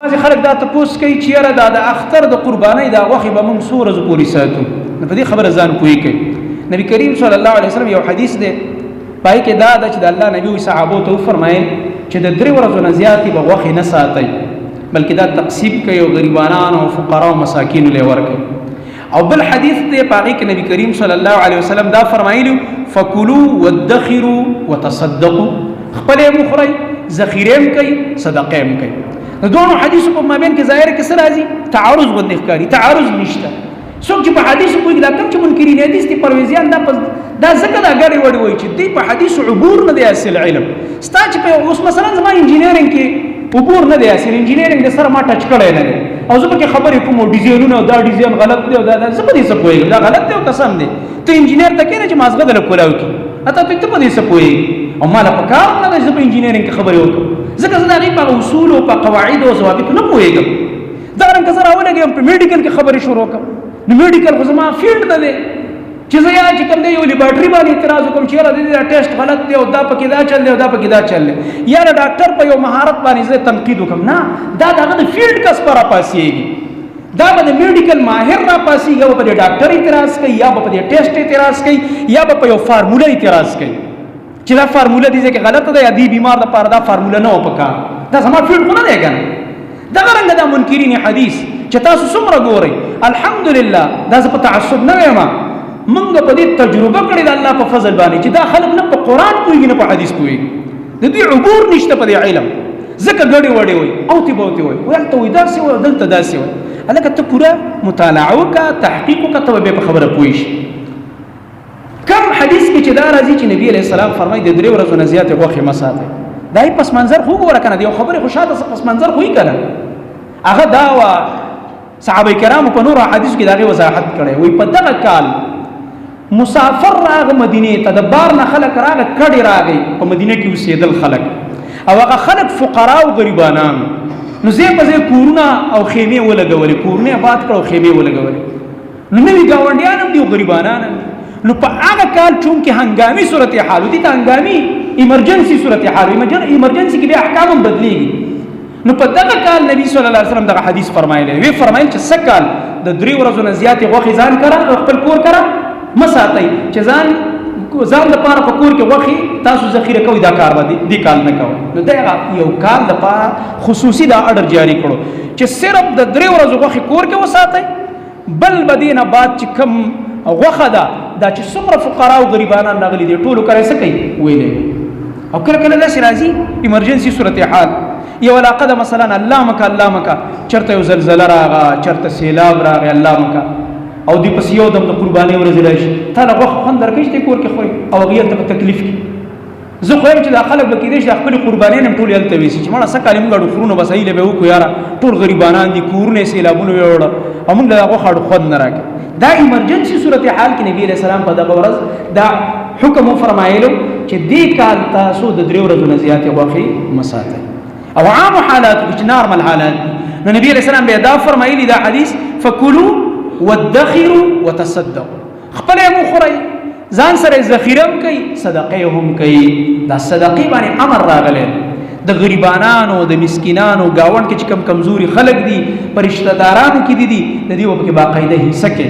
بعضې خلک دا تپوس کوي چې یاره دا د اختر د قربانۍ دا غوښې به موږ څو ورځو پورې ساتو. نو په دې خبره ځان پوه کوي. نبی کریم صلی الله علیه وسلم یو حدیث دی، پای کې دا ده چې د الله نبی وی صحابو ته وفرمایل چې د درې ورځو نه زیاتې به غوښې نه ساتئ، بلکې دا تقسیم کوي او غریبانانو او فقراو او مساکینو له ورکوي. او بل حدیث دی، په هغې کې نبی کریم صلی الله علیه وسلم دا فرمایلي: فکلوا وادخروا وتصدقوا، خپلې هم وخورئ، ذخیرې هم کوئ، صدقې هم کوئ. د دواړو حدیثو په مابین کې ظاهر کې څه راځي؟ تعارض غوندې ښکاري. تعارض نشته. څوک چې په حدیثو پوهېږي، دا کوم چې منکرین حدیث دي، پرویزیان، دا دا ځکه دا ګډې وډې وایي چې دوی په حدیثو عبور نه دی حاصل. علم ستا چې په اوس مثلا زما انجینیرینګ کې عبور نه دی حاصل، انجینیرینګ د سره ما ټچ کړی نه دی، او زه پکې خبرې کوم او ډیزاینونه، او دا ډیزاین غلط دی او دا زه په دې څه پوهېږم؟ دا غلط دی او که سم دی؟ ته انجینیر ته کښېنه چې مازغه دله کولاو کړي، اته ته په دې څه پوهېږي؟ او ما له په کار نه ده چې زه په انجینیرینګ کې خبرې وکړم، ځکه زه د هغې په اصولو، په قواعدو او ضوابطو نه پوهېږم. دا رنګه زه راولګېږم، په میډیکل کې خبرې شروع کړم، نو میډیکل خو زما فیلډ نه دی چې زه یا چې کوم دی یو لیبارټري باندې اعتراض وکړم چې یاره د دې دا ټیسټ غلط دی او دا پکې دا چل دی او دا پکې دا چل دی، یا د ډاکټر په یو مهارت باندې زه تنقید وکړم. نه، دا د هغه د فیلډ کس په راپاسېږي، دا به د میډیکل ماهر را پاسېږي، یا به په دې ډاکټر اعتراض کوي، یا به په دې ټیسټ اعتراض کوي، یا به په یو فارموله اعتراض کوي چې دا فارموله دې ځکه غلطه ده یا دې بیمار لپاره دا فارموله نه وه پکار. دا زما فیلډ خو نه دی که نه؟ دغه رنګه دا منکرین حدیث چې تاسو څومره ګورئ، الحمدلله، دا زه په تعصب نه وایم، موږ په دې تجربه کړې ده الله په فضل باندې چې دا خلک نه په قرآن پوهېږي نه په حدیث پوهېږي. د دوی عبور نشته په دې علم، ځکه ګډې وډې وایي او تی بوتې وایي، وایي هلته وایي داسې وایي، دلته داسې وایي. هلکه ته پوره مطالعه وکړه، تحقیق وکړه، ته به بیا په خبره پوه شي. کم حدیث کې چې دا راځي چې نبی علیه السلام فرمایي د درې ورځو نه زیاتې غوښې مه ساتئ، دا یې پس منظر خو وګوره که نه، د یو خبرې خو شاته پس منظر خو یې که نه. هغه دا وه، صحابه کرامو په نورو حدیثو کې د هغې وضاحت کړی، وایي په دغه کال مسافر راغ مدینې ته، د بار نه خلک راغه، کډې راغی، په مدینه کې اوسېدل خلک، او هغه خلک فقرا او غریبانان، نو ځای په ځای کورونه او خیمې ولګولې، کورونه آباد کړه او خیمې ولګولې. نو نوي ګاونډیان هم دي او غریبانان هم دي. نو په هغه کال چونکې هنګامي صورتحال دي، ته هنګامي ایمرجنسي صورتحال، ایمرجنسي کې بیا احکام هم بدلیږي. نو په دغه کال نبی صلی الله علیه وسلم دغه حدیث فرمایلی، وی فرمایل چې سږ کال د درې ورځو نه زیاتې غوښې ځان کره او خپل کور کره مه ساتئ، چې ځان دپاره په کور کې غوښې تاسو ذخیره کوئ، دا کار به دې کال نه کوئ. نو دغه یو کال دپاره خصوصي دا اډر جاري کړو چې صرف د درې ورځو غوښې کور کې وساتئ، بل به دې نه بعد چې کوم غوښه ده، دا چې څومره فقرا او غریبانان راغلي دي، ټولو کره څه کوي؟ ویلی. او کله کله داسې راځي ایمرجنسي صورتحال، یو علاقه ده مثلا، الله مکه الله مکه، چرته یو زلزله راغه، چرته سیلاب راغی، الله مکه، او دې پسې یو دم د قربانۍ ورځې راشي، تا له غوښه خوند درکوي چې کور کې خوري او هغوی هلته په تکلیف کې. زه خو یم چې دا خلک به کېدای شي د خپلې قربانۍ نه هم ټولې هلته ویسي چې مړه سږ کال یې موږ اړو خرونه بس هیله به وکړو، یاره ټول غریبانان دي، کورونه یې سیلابونو ویوړه او موږ له دا غوښه اړو خوند نه راکوي. دا ایمرجنسي صورتحال کې نبی علیه السلام په دغه ورځ دا حکم وفرمایلو چې دې کال تاسو د درې ورځو نه زیاتې غوښې مه ساتئ. او عام حالاتو کې چې نارمل حالات دي، نو نبی علیه السلام بیا دا فرمایلي دا حدیث: فکلوا وادخروا وتصدقوا، خپله یې وخورئ، ځان سره ذخیره هم کوي، صدقې هم کوي. دا صدقې باندې امر راغلی، د غریبانانو، د مسکینانو، ګاونډ کې چې کم کمزوري خلک دي، په رشته دارانو کې دي، د دې په کې باقاعده حصه کې.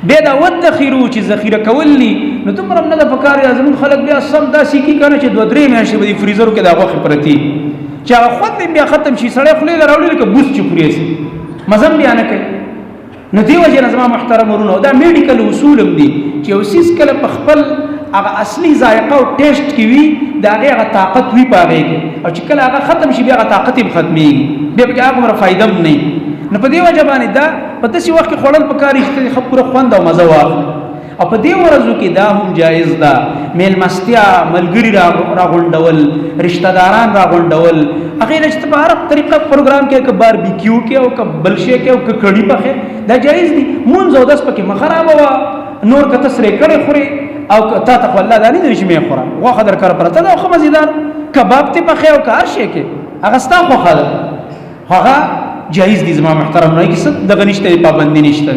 بیا دا ودخیرو چې ذخیره کول دي، نو دومره هم نه ده پکار. زموږ خلک بیا سم داسې کي که نه چې دوه درې میاشتې به دې فریزرو کې دا غوښې پرتې، چې هغه خوند یې بیا ختم شي، سړی خولې له راوړي لکه بوس چې خوري، هسې مزه هم بیا نه کوي. نو دې وجې نه زما محترم ورونو، دا میډیکل اصول هم دي چې یو څیز کله په خپل هغه اصلي ذایقه او ټیسټ کې وي، د هغې هغه طاقت وي په هغې کې، او چې کله هغه ختم شي بیا هغه طاقت یې هم ختمېږي، بیا پکې هغومره فایده هم نه وي. نو په دې وجه باندې دا په داسې وخت کې خوړل پکار دي چې ته ښه پوره خوند او مزه واخلې. او په دې ورځو کې دا هم جایز ده، میلمستیا، ملګري راغونډول، رشته داران راغونډول، هغې له چې ته په هره طریقه پروګرام کې، که باربیکیو کې او که بل شی کې او که کړي پخې، دا جایز دي. مونځ او دس پکې مه خرابوه. نور که ته سرې کړې خورې او که تا ته خو الله دا نه دی چې مې خوره، غوښه در کره پرته ده او ښه مزیدار کباب ته پخې او که هر شی کې، هغه ستا خوښه ده، هغه جایز دي زما محترم. نه کې څه دغه نشته، پابندي نشته.